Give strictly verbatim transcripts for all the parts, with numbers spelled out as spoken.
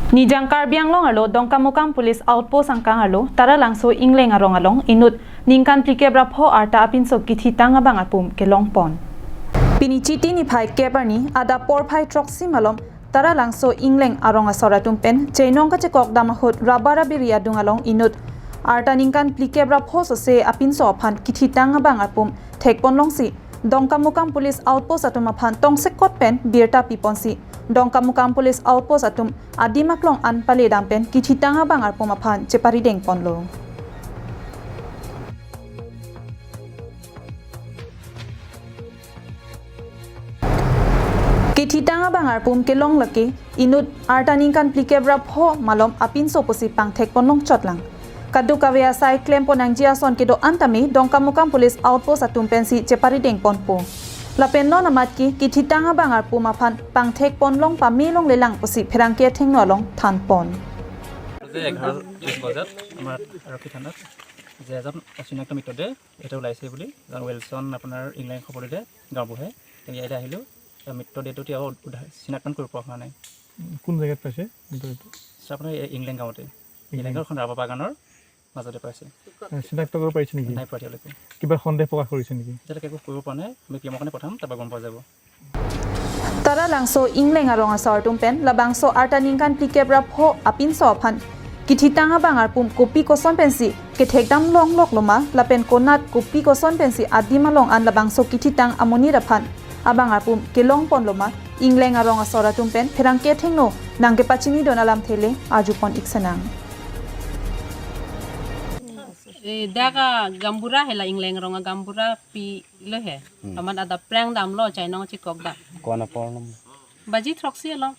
Nijang Karbi Anglong arlo Dongkamukam Police Outpost angkang arlo Taralangso Ingleng arong along inut ningkan phlikep ra pho arta apinso kithitang abang arpum kelongpon. Pini Chiti niphai kep arni adap porphai throksi malom Taralangso Ingleng arong asor atum pen chainong kachekok dam ahut rubber abiri adung along inut arta ningkan phlikep ra pho sose apinso aphan kithitang abang arpum thekpon longsi Dongkamukam Police Outpost atum aphan tongsekot pen birta piponsi Dongkamukam Police Outpost atum adim aklong an paledam pen kithitang abang arpum aphan cheparideng ponlo. Kithitang abang arpum kelong lake inut arta ningkan phlikep ra pho malom apinso pusi pangthekpon longchotlang. Kadokave asai klempon nangji ason kedo-an tame Dongkamukam Police Outpost atum pensi cheparideng ponpo. Lapen non amat ke kithitang abang arpum aphan pangthekpon long pame longlelang pusi pherangke athengno along thanpon. যে এঘাৰ ত্ৰিছ বজাত আমাৰ আৰক্ষী থানাত যে এজন অচিনাক্ত মৃতদেহ ইয়াতে ওলাইছে বুলি এজন উইলছন আপোনাৰ ইংলেণ্ড খবৰ দিলে গাঁওবুঢ়াই। তেনে ইয়াতে আহিলোঁ। তাৰ মৃতদেহটো এতিয়াও উদ্ধাৰ চিনাক্তন কৰিব পৰা হোৱা নাই। কোন জেগাত পাইছে মৃতদেহটো? ছাৰ, আপোনাৰ এই ইংলেণ্ড গাঁৱতে, ইংলেণ্ড। ইংলেণ্ডৰ এখন ৰাবাৰ বাগানৰ মাজতে পাইছে। এ, চিনাক্ত কৰিব পাৰিছে নেকি? নাই পোৱা এতিয়ালৈকে। কিবা সন্দেহ প্ৰকাশ কৰিছে নেকি? এতিয়ালৈকে একো কৰিব পৰা নাই। আমি পি এমৰ কাৰণে পঠাম, তাৰপৰা গম পোৱা যাব। Taralangso Ingleng arong asor atum pen labangso arta ningkan phlikep ra pho apinso aphan kithitang abang arpum kopi koson pensi kethekdam longlok loma lapen konat kopi koson pensi adim along an labangso kithitang amonit aphan abang arpum kelongpon loma Ingleng arong asor atum pen pherangke athengno nangkepachinidun alamthe le arjupon ik senang. Eh, dak a gaonbura he, la Ingleng arong a gaonbura pi lo he. Hmm. Amat adap prang damlo, chainong chekok dam. Ko-an apor nom? Baji throksi alom.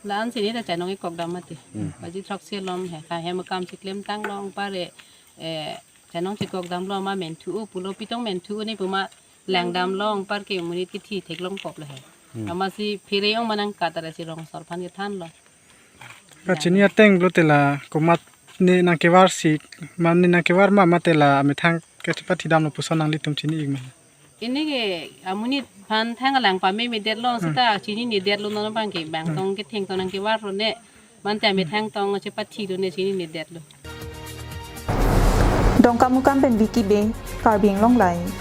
La-an si ne ta chainong chekok dam mati. Hmm. Baji throksi alom he. Ka hem kam si klemtang long pare, eh, chainong chekok damlo ma menthu-o pulo, pitong menthu-o ne pu ma langdam long par ke monit kithi theklong kop lo he. Hmm. Amatsi phere ong ma nangkat ta si rong asor aphan kethanlo. Kachini ateng pulote la komat ne nangkevar si, mane nangkevar ma mate la amethang kechepathi damlo puson nanglitum chini ik ma? Pini ke amonit aphan thang alang pamemedetlo, hmm, seta chininedetlo, non abang ke bang, hmm, tong kethengtong nangkevarlo ne. Mante amethang tong chepathilo ne, chininedetlo. Dongkamukam pen Vicky Bey, Karbi Anglong Live.